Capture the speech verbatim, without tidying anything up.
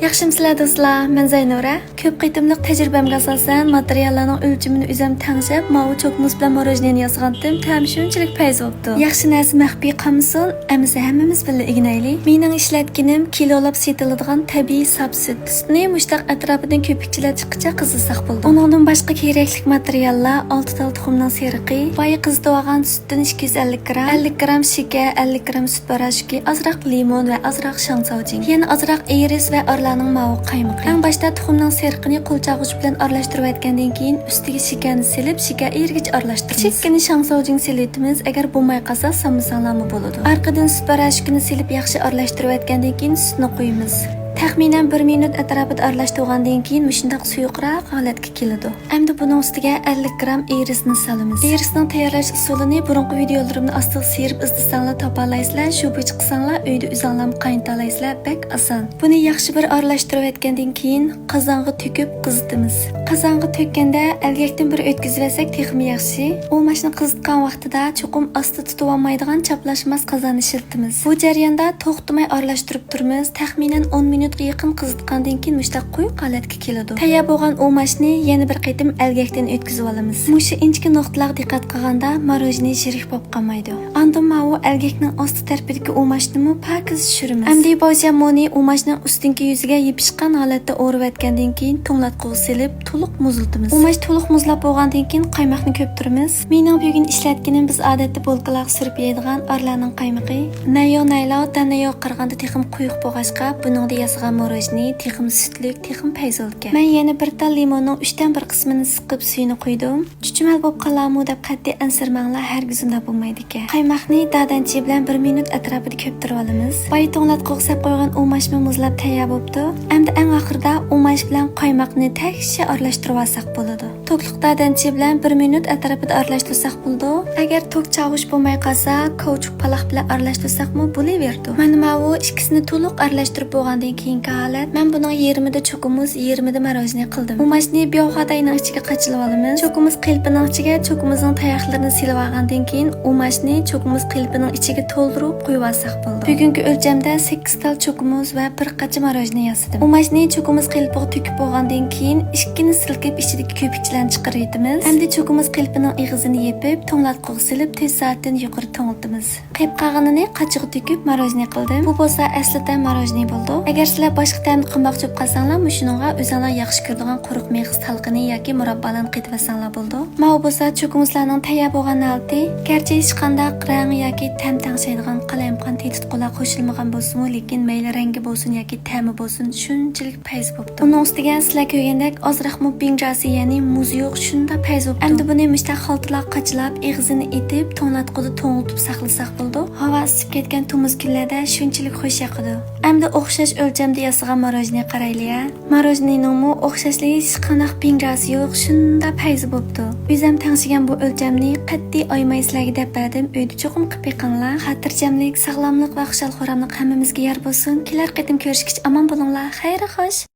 ياخشىمۇسىلەر دوستلار؟ مەن زەينۇرە. كۆپ قېتىملىق تەجرىبەمگە ئاساسەن، ماتېرىياللارنىڭ ئۆلچىمىنى ئۆزۈم تەڭشەپ، ماۋۇ چوكمۇس بىلەن ماروژنىنى ياسىغانتىم، تەمى شۇنچىلىك پەيز بوپتۇ. ياخشى نەرسە مەخپىي قالمىسۇن، ئەمىسە ھەممىمىز بىللە ئۆگىنەيلى. مېنىڭ ئىشلەتكىنىم كىلولاپ سېتىلىدىغان تەبىئىي ساپ سۈت. سۈتنى مۇشتاق ئەتراپىدىن كۆپۈكچىلەر چىققىچە قىزىتساق بولىدۇ. ئۇنىڭدىن باشقا كېرەكلىك ماتېرىياللار: ئالتە تال تۇخۇمنىڭ سېرىقى، بايا قىزىتىۋالغان سۈتتىن ئىككى يۈز ئەللىك گرام، ئەللىك گرام شېكەر، ئەللىك گرام سۈت پاراشوكى، ئازراق لىمون ۋە ئازراق شاڭساۋجىڭ. يەنە ئازراق ئىرىس ۋە ئارلارنىڭ ماۋۇ قايمىقى. ئەڭ باشتا تۇخۇمنىڭ سېرىقىنى قول چاغۇچ بىلەن ئارىلاشتۇرۇۋەتكەندىن كېيىن، ئۈستىگە شېكەرنى سېلىپ، شېكەر ئېرىگىچە ئارىلاشتۇرىمىز. كىچىككىنە شاڭساۋجىڭ سېلىۋېتىمىز، ئەگەر بولماي قالسا، سالمىساڭلارمۇ بولىدۇ. ئارقىدىن سۈت پاراشوكىنى سېلىپ، ياخشى ئارىلاشتۇرۇۋەتكەندىن كېيىن، سۈتنى قۇيىمىز. تەخمىنەن بىر مىنۇت ئەتراپىدا ئارىلاشتۇرغاندىن كېيىن، مۇشۇنداق سۇيۇقراق ھالەتكە كېلىدۇ. ئەمدى بۇنىڭ ئۈستىگە ئەللىك گرام ئىرىسنى سالىمىز. ئىرىسنىڭ تەييارلاش ئۇسۇلىنى بۇرۇنقى ۋىدىيولىرىمنى ئاستىغا سىيرىپ ئىزدىسەڭلار تاپالايسىلەر، شۇ بويىچە قىلساڭلار ئۆيدە ئۆزۈڭلارمۇ قاينىتالايسىلەر، بەك ئاسان. بۇنى ياخشى بىر ئارىلاشتۇرۇۋەتكەندىن كېيىن قازانغا تۆكۈپ قىزىتىمىز. قازانغا تۆككەندە ئەلگەكتىن بىر ئۆتكۈزۈۋەتسەك تېخىمۇ ياخشى. ئۇماچنى قىزىتقان ۋاقتىدا چوقۇم ئاستا تۇتۇۋالمايدىغان چاپلاشماس قازان ئىشلىتىمىز. بۇ جەرياندا توختىماي ئارىلاشتۇرۇپ تۇرىمىز. تەخمىنەن ئون مىنۇتقا يېقىن قىزىتقاندىن كېيىن مۇشۇنداق قويۇق ھالەتكە كېلىدۇ. تەييار بولغان ئۇماچنى يەنە بىر قېتىم ئەلگەكتىن ئۆتكۈزۈۋالىمىز. مۇشۇ ئىنچىكە نۇقتىلارغا دىققەت قىلغاندا ماروژنى شېرىك بولۇپ قالمايدۇ. ئاندىن ماۋۇ ئەلگەكنىڭ ئاستى تەرىپىدىكى ئۇماچنىمۇ پاكىز چۈشۈرىمىز. ئەمدى بوزيامونى ئۇماچنىڭ ئۈستۈنكى يۈزىگە يېپىشقان ھالەتتە ئورىۋەتكەندىن كېيىن توڭلاتقۇغا سېلىپ، تولۇق مۇزلىتىمىز. ئۇماچ تولۇق مۇزلاپ بولغاندىن كېيىن قايماقنى كۆپتۈرىمىز. مېنىڭ بۈگۈن ئىشلەتكىنىم بىز ئادەتتە بولكىلارغا سۈرۈپ يەيدىغان ئارلارنىڭ قايمىقى. نەييو نەيلاۋ دەنەييوغا قارىغاندا تېخىمۇ قويۇق بولغاچقا، بۇنىڭدا ياسىغان ماروژنى تېخىمۇ سۈتلۈك، تېخىمۇ پەيزىلىكەن. مەن يەنە بىر تال لىموننىڭ ئۈچتىن بىر قىسمىنى سىقىپ سۈيىنى قۇيدۇم. چۈچۈمەل بولۇپ قالارمۇ دەپ قەتئىي ئەنسىرىمەڭلار، ھەرگىز ئۇنداق بولمايدىكەن. قايماقنى دادەنچى بىلەن بىر مىنۇت ئەتراپىدا كۆپتۈرۈۋالىمىز. بايا توڭلاتقۇغا سەپ قويغان ئۇماچمۇ مۇزلاپ تەييار بوپتۇ. ئەمدى ئەڭ ئاخىرىدا ئۇماچ بىلەن قايماقنى تەكشى ئارىلاشتۇرۇۋالساق بولىدۇ. توكلۇق دادەنچى بىلەن بىر مىنۇت ئەتراپىدا ئارىلاشتۇرساق بولىدۇ. ئەگەر توك چاغۇش بولماي قالسا، كاۋچۇك پالاق بىلەن ئارىلاشتۇرساقمۇ بولۇۋېرىدۇ. مانا ماۋۇ ئىككىسىنى تولۇق ئارىلاشتۇرۇپ بولغاندىن كېيىنكى ھالەت. مەن بۇنىڭ يېرىمىدا چوكىمۇز، يېرىمىدا ماروژنى قىلدىم. ئۇماچنى بياۋخاداينىڭ ئىچىگە قاچىلىۋالىمىز. چوكىمۇز قېلىپىنىڭ ئىچىگە چوكىمۇزنىڭ تاياقلىرىنى سېلىۋالغاندىن كېيىن، ئۇماچنى چوكىمۇز قېلىپىنىڭ ئىچىگە تولدۇرۇپ قويۇۋالساق بولىدۇ. بۈگۈنكى ئۆلچەمدە سەككىز تال چوكىمۇز ۋە بىر قاچا ماروژنى ياسىدىم. ئۇماچنى چوكىمۇز قېلىپىغا تۆكۈپ بولغاندىن كېيىن، ئىشىكىنى سىلكىپ ئىچىدىكى كۆپۈكچىلەرنى چىقىرىۋېتىمىز. ئەمدى چوكىمۇز قېلىپىنىڭ ئېغىزىنى يېپىپ، توڭلاتقۇغا سېلىپ تۆت سائەتتىن يۇقىرى توڭلىتىمىز. قېلىپ قالغىنىنى قاچىغا تۆكۈپ ماروژنى قىلدىم. بۇ بولسا ئەسلىتە ماروژنى بولىدۇ. ئەگەر سىلەر باشقا تەمدە قىلماقچى بولۇپ قالساڭلار، مۇشۇنىڭغا ئۆزۈڭلار ياخشى كۆرىدىغان قۇرۇق مېغىز تالقىنى ياكى مۇراببالارنى قېتىۋەتسەڭلار بولىدۇ. ماۋۇ بولسا چوكىمۇزلارنىڭ تەييار بولغان ھالىتى. گەرچە ھېچقانداق رەڭ ياكى تەم تەڭشەيدىغان قالايمىقان تېتىتقۇلار قوشۇلمىغان بولسىمۇ، لېكىن مەيلى رەڭگى بولسۇن ياكى تەمى بولسۇن، شۇنچىلىك پەيز بوپتۇ. ئۇنىڭ ئۈستىگە سىلەر كۆرگەندەك ئازراقمۇ بىڭجاسى، يەنى مۇزى يوق، شۇنداق پەيز بوپتۇ. ئەمدى بۇنى مۇشتاق خالتىلاپ قاچىلاپ، ئېغىزىنى ئېتىپ، توڭلاتقۇدا توڭلىتىپ ساقلىساق بولىدۇ. ھاۋا ئىسسىپ كەتكەن تومۇز كۈنلەردە شۇنچىلىك خۇش ياقىدۇ. ئەمدى ئوخشاش ئۆلچەمدە ياسىغان ماروژنى قارايلى ھە. ماروژنىنىڭمۇ ئوخشاشلا ھېچقانداق بىڭجاسى يوق، شۇنداق پەيزى بوپتۇ. ئۆزۈم تەڭشىگەن بۇ ئۆلچەمنى قەتئىي ئايىماي سىلەرگە دەپ بەردىم، ئۆيدە چوقۇم قىلىپ بېقىڭلار. خاتىرجەملىك، ساغلاملىق ۋە خۇشال-خۇراملىق ھەممىمىزگە يار بولسۇن. كېلەر قېتىم كۆرۈشكىچە ئامان بولۇڭلار. خەير خوش!